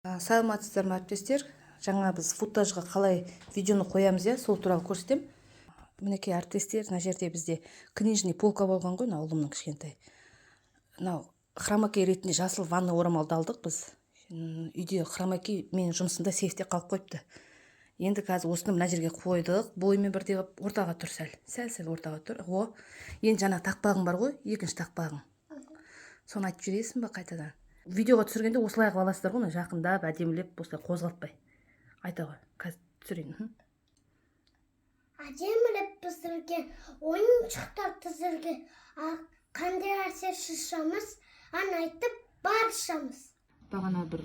Саламатсыздар ма, әріптестер? Жаңа біз футажға қалай видеоны қоямыз, иә, сол туралы көрсетемін. Мінекей, әріптестер, мына жерде бізде книжный полка болған ғой, мына ұлымның кішкентай. Мынау хромакей ретінде жасыл ванна орамалды алдық біз. Үйде хромакей менің жұмысымда сейфте қалып қойыпты. Енді қазір осыны мына жерге қойдық, бойымен бірдей қылып ортаға тұр сәл. Сәл-сәл ортаға тұр. О, енді жаңа тақпағың бар ғой, екінші тақпағың. Соны айтып жібересің ба қайтадан? Видеоға түсіргенде осылай қылып аласыздар ғой, мына жақындап, әдемілеп, осылай қозғалтпай. Айта ғой, қазір түсірейін. Әдемілеп пісірген, ойыншықтар түсірген, қандай нәрсе шышамыз, ән айтып баршамыз. Бағана бір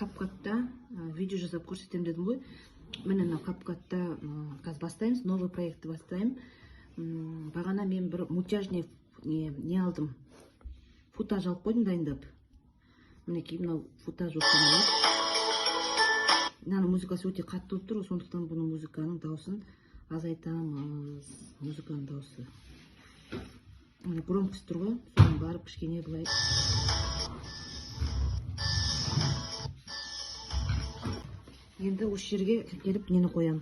CapCut-та видео жасап көрсетемін дедім ғой. Міне, мына CapCut-та қазір бастаймыз, новый проектті бастаймын. Бағана мен бір мультяшный не алдым. Футаж алып қойдым дайындап. Мінекей, мынау футаж болып саналады. Мынаның музыкасы өте қатты болып тұр, сондықтан бұның музыканың дауысын азайтамыз. Музыканың дауысы. Міне, громкость тұр ғой, соны барып кішкене былай. Енді осы жерге келіп нені қоямын?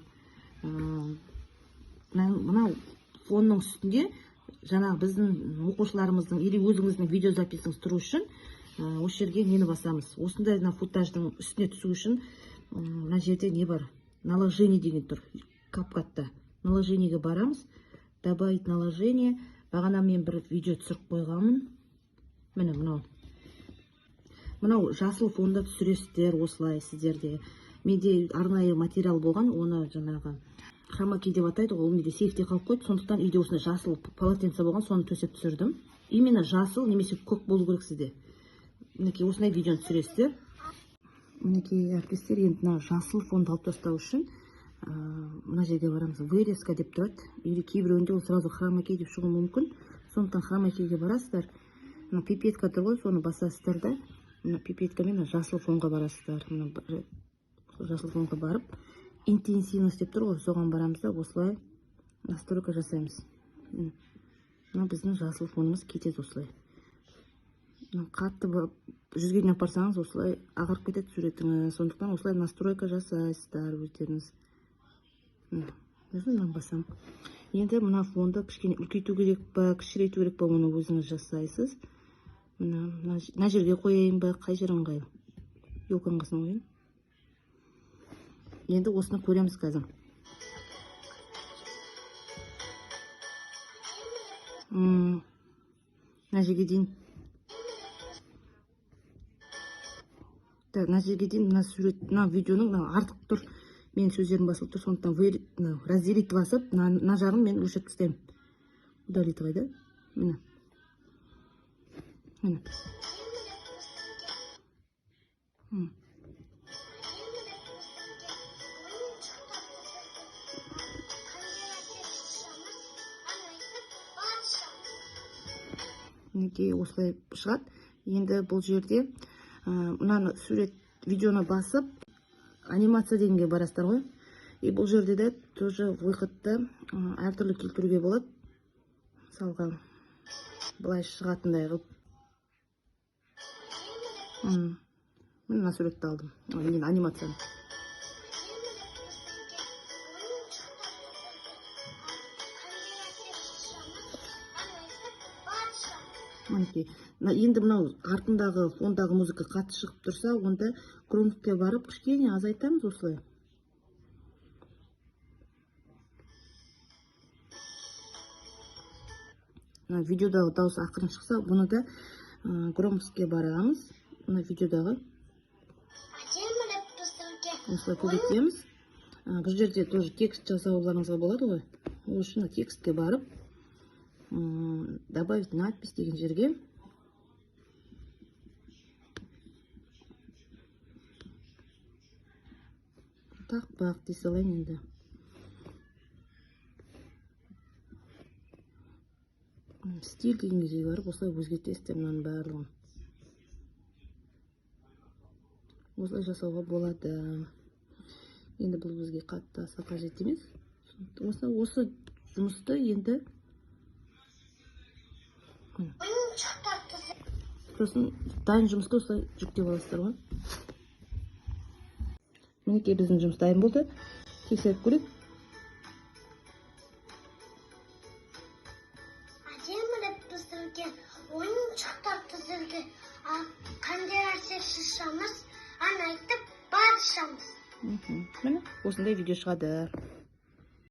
Мынау фонның үстінде жаңағы біздің оқушыларымыздың или өзіңіздің видеозаписіңіз тұру үшін осы жерге нені басамыз? Осындай мына футаждың үстіне түсу үшін мына жерде не бар? Наложение деген тұр CapCut-та. Наложениеге барамыз. Добавить наложение. Бағана мен бір видео түсіріп қойғанмын. Міне, мынау. Мынау жасыл фонда түсіресіздер осылай сіздерде. Менде арнайы материал болған, оны жаңағы хромакей деп атайды ғой, ол менде сейфте қалып қойды. Сондықтан үйде осындай жасыл полотенце болған, соны төсеп түсірдім. Именно жасыл немесе көк болу керек сізде. Мінекей, осындай видеоны түсіресіздер. Мінекей, әріптестер, енді мына жасыл фонды алып тастау үшін мына жерге барамыз. Вырезка деп тұрады. Или кейбіреуінде ол сразу хромакей деп шығуы мүмкін. Сондықтан хромакейге барасыздар. Мына пипетка тұр ғой, соны басасыздар да, мына пипеткамен мына жасыл фонға барасыздар. Мына жасыл фонға барып, интенсивность деп тұр ғой, соған барамыз да, осылай настройка жасаймыз. Мына біздің жасыл фонымыз кетеді осылай. Мына қатты жүзге дейін апарсаңыз, осылай ағарып кетеді суретіңіз. Сондықтан осылай настройка жасайсыздар өздеріңіз. Міне, өзім мынаны басамын. Енді мына фонды кішкене үлкейту керек па, кішірейту керек па, оны өзіңіз жасайсыз. Мына, мына жерге қояйын ба, қай жер ыңғайлы? Елканың қасына қояйын. Енді осыны көреміз қазір. Мына жерге дейін. Так, мына жерге дейін мына сурет, мына видеоның мына артық тұр. Менің сөздерім басылып тұр, сондықтан мына разделить басып, мына жағын мен өшіріп тастаймын. Удалить қайда? Міне. Міне. Мінекей, осылай шығады. Енді бұл жерде мынаны сурет, видеоны басып, анимация дегенге барасыздар ғой. И бұл жерде де тоже выходты әртүрлі келтіруге болады. Мысалға, былай шығатындай қылып. Мен мына суретті алдым. Ой, мен анимацияны. Мінекей. Мына енді мынау артындағы фондағы музыка қатты шығып тұрса, онда громкостьке барып кішкене азайтамыз осылай. Мына видеодағы дауыс ақырын шықса, бұны да громкостьке барамыз. Мына видеодағы осылай көбейтеміз. Бұл жерде тоже текст жасауларыңызға болады ғой. Ол үшін мына текстке барып, добавить надпись деген жерге тақпақ дей салайын енді. Стиль деген жерге барып осылай өзгертесіздер мынаның барлығын. Осылай жасауға болады. Енді бұл бізге қатты аса қажет емес. Осы жұмысты енді сосын дайын жұмысты осылай жүктеп аласыздар ғой. Мінекей, біздің жұмыс дайын болды. Тексеріп көрейік. Әдемілеп пісірген ойыншықтар тізілген, ал қандай әсер шашамыз, ән айтып баршамыз. Міне, осындай видео шығады.